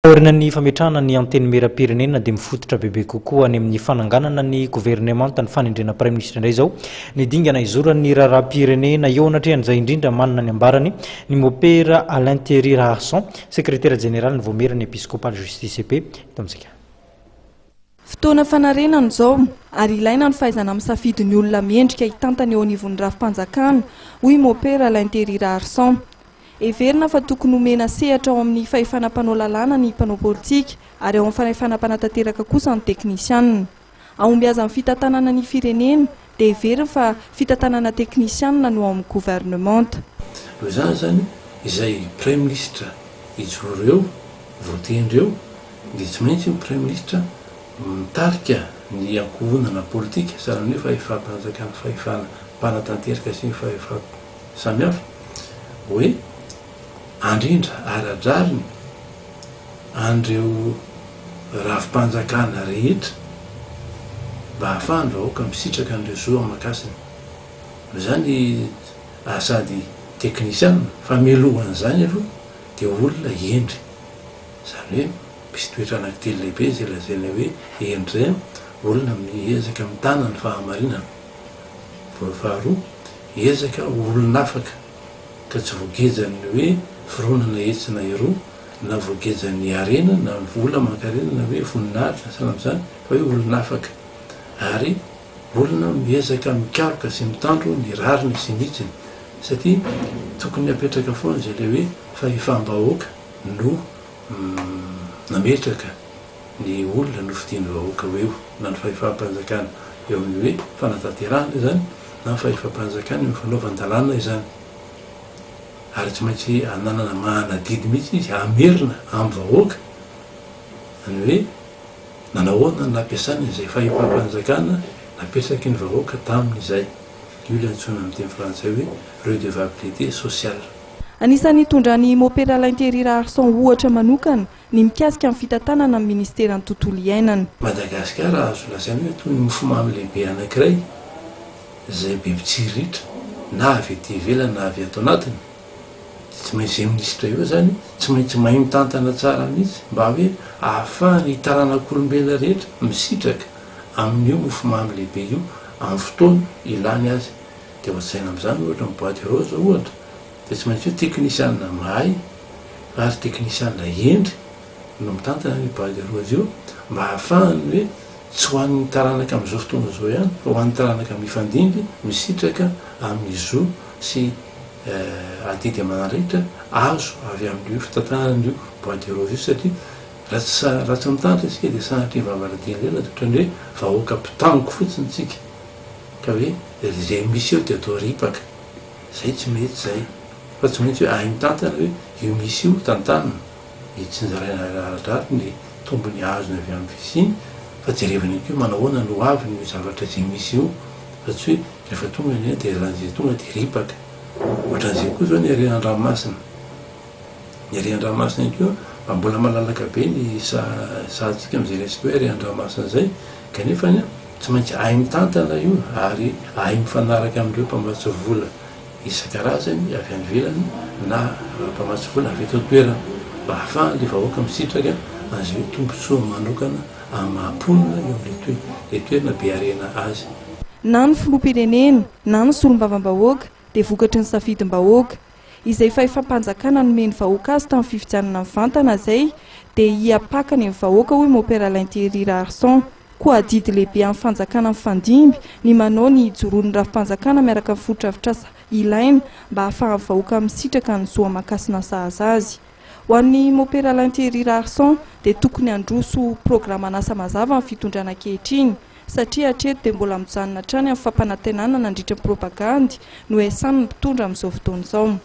Aorian'ny fametrahana ny Antenimierampirenena dia mifototra bebe kokoa any amin'ny fananganana ny governemanta ny fanendrena Praiminisitra indray izao ny dingana hizoran'ny raharaham-pirenena. Eo anatrehan'izay indrindra manana ny ambarany ny Mopera Alain Thierry Raharison, sekretera jeneralin'ny Vaomieran'ny Episkopaly Justice et Paix eto amintsika. Fotoana fanarenana izao ary ilaina ny fahaizana misafidy ny olona mendrika hitantana eo anivon'ny rafi-panjakana, hoy Mopera Alain Thierry Raharison. Heverina fa tokony homena sehatra ao amin'ny fahefana mpanao lalàna ny mpanao politika ary ao amin'ny fahefana mpanatanteraka kosa ny teknisianina. Ahombiazan'ny fitantanana ny firenena dia heveriny fa fitantanana teknisianina no ao amin'ny governemanta. Noho izany izany, izay Praiminisitra hijoro eo, voatendry eo, dia tsy maintsy ny Praiminisitra mitarika ny ankohonana politika, sahala amin'ny hoe fahefam-panjakana, fahefana mpanatanteraka sy ny fahefam. Samihafa hoe handrindra ara-drariny an'ireo rafi-panjakana rehetra mba hahafahan'ny vahoaka misitraka an'ireo zo aman-kasiny. Noho izany sady teknisiana fa mialohan'izany aloha dia olona hendry. Izany hoe misy toetra anankitelo lehibe izay lazaina hoe hendry izay, olona miezaka mitana ny fahamarinana. Faharoa, Ezaka ho olon'afaka ka tsy voagejan'ny hoe fironana etsy na eroa, na voagejan'ny harena na ny vola aman-karena na hoe voninahitra na sahala amin'izany fa hoe olon'afaka ary olona miezaka mikaroka sy mitandro ny rariny sy ny hitsiny satria tokony hapetraka foana izay ilay hoe fahefam-bahoaka no nametraka ny olona nofidian'ny vahoaka ho eo, na ny fahefam-panjakana eo amin'ny hoe fanatanterahana izany, na ny fahefam-panjakana eo amin'ny fanaovan-dalàna izany. Ary tsy maintsy ananana manadidy mihitsy izy hamerina amin'ny vahoaka ny hoe nanahoana no nampiasany izay fahefam-panjakana napetraky ny vahoaka taminy izay. Io ilay antsoina amin'ny teny frantsay hoe redevabilité sociale. Anisan'ny nitondran'i Mopera Alain Thierry Raharison ohatra manokana ny mikasika ny fitantanana ny ministeran'ny tontolo iainana. Madagasikara azo lazaina hoe toy ny mofomamy lehibe anankiray izay be mpitsiriritra na avy ety ivelany na avy ato anatiny dia tsy maintsy izay minisitra eo izany tsy maintsy mahay mitantana tsara mihitsy mba hoe ahafahan'ny taranak'olombelona rehetra misitraka amin'io mofomamy lehibe io amin'ny fotoana ilany azy dia ao an-tsaina amin'izany ohatra ny bois de rose ohatra dia tsy maintsy hoe teknisiana mahay ary teknisiana hendry no mitantana an'io bois de rose io mba hahafahany hoe tsy ho an'ny taranaka amin'izao fotoana izao ihany fa ho an'ny taranaka mifandimby misitraka amin'ny zo sy adidy aman'andraikitra azo avy amin'io fitantanana an'io bois de rose io satria raha tsy raha tsy mitandrina isika dia sanatria vavaradia lela dia ohatran'ny hoe vahoaka mpitango fotsiny isika ka hoe izay misy eo dia atao ripaka. Zay tsy mety zay. Fa tsy maintsy hoe ahay mitantana hoe io misy io tantanina, itsinjaraina ara-drariny ny tombony azony avy amin'ny fisiany fa jerevana ihany koa hoe manahoana ny ho avin'io zavatra izay misy io fa tsy hoe rehefa tonga ny dia eran'izay tonga dia ripaka. Ohatran'izay koa izao ny harena an-dranomasina. Ny harena an-dranomasina ihany koa mba mbola malalaka be ny sahantsika amin'izay resaka hoe harena an-dranomasina izay kanefa Tsy maintsy hahay mitantana io ary hahay mifanaraka amin'ireo mpamatsy vola isan-karazany avy any ivelany na mpamatsy vola avy eto an-toerana mba hahafahan'ilay vahoaka misitraka an'izay hoe tombontsoa manokana amin'ny maha mponina eo amin'ilay ilay toerana be harena azy. Na ny filoham-pirenena na ny solombavambahoaka dia vokatry ny safidim-bahoaka. Izay fahefam-panjakana nomen'ny vahoaka azy tamin'ny fifidianana mivantana izay dia hiapaka any amin'ny vahoaka hoy Mopera Alain Thierry Raharison. Koa adidy lehibe amin'ny fanjakana mifandimby ny manao ny hijoroan'ny rafi-panjakana miaraka amin'ny fotodrafitrasa ilaina mba hahafahan'ny vahoaka misitraka ny zo aman-kasina sahaza azy. Ho an'ny Mopera Alain Thierry Raharison dia tokony handroso programan'asa mazava ny fitondrana ankehitriny satria hatreto dia mbola mijanona hatrany amin'ny fampanantenana nandritra ny propagandy no iasan'ny mpitondra amin'izao fotoana izao.